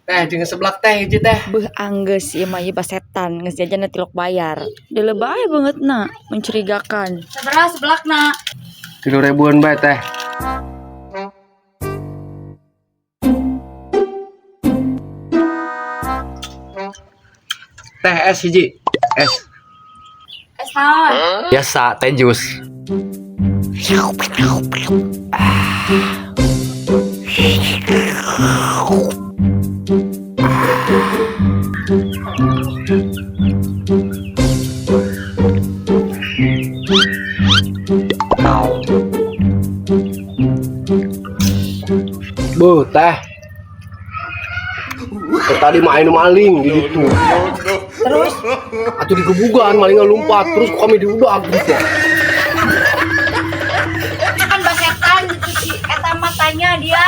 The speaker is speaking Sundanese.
Teh jeung seblak teh hiji teh. Beuh, anggeus ieu mah, ieu basetan geus jajan tilok bayar. Deuleu bae beungeutna mencurigakan. Sabaraha seblakna? 3 ribuan bae, teh. Teh, es hiji. Es. Es naon? Biasa, teh jus. Bu, teh. Teh, tadi mah anu maling di ditu. Terus? Atuh digebugan, malingnya lompat, terus kami diudak gitu. Kan basetan gitu si eta matanya dia.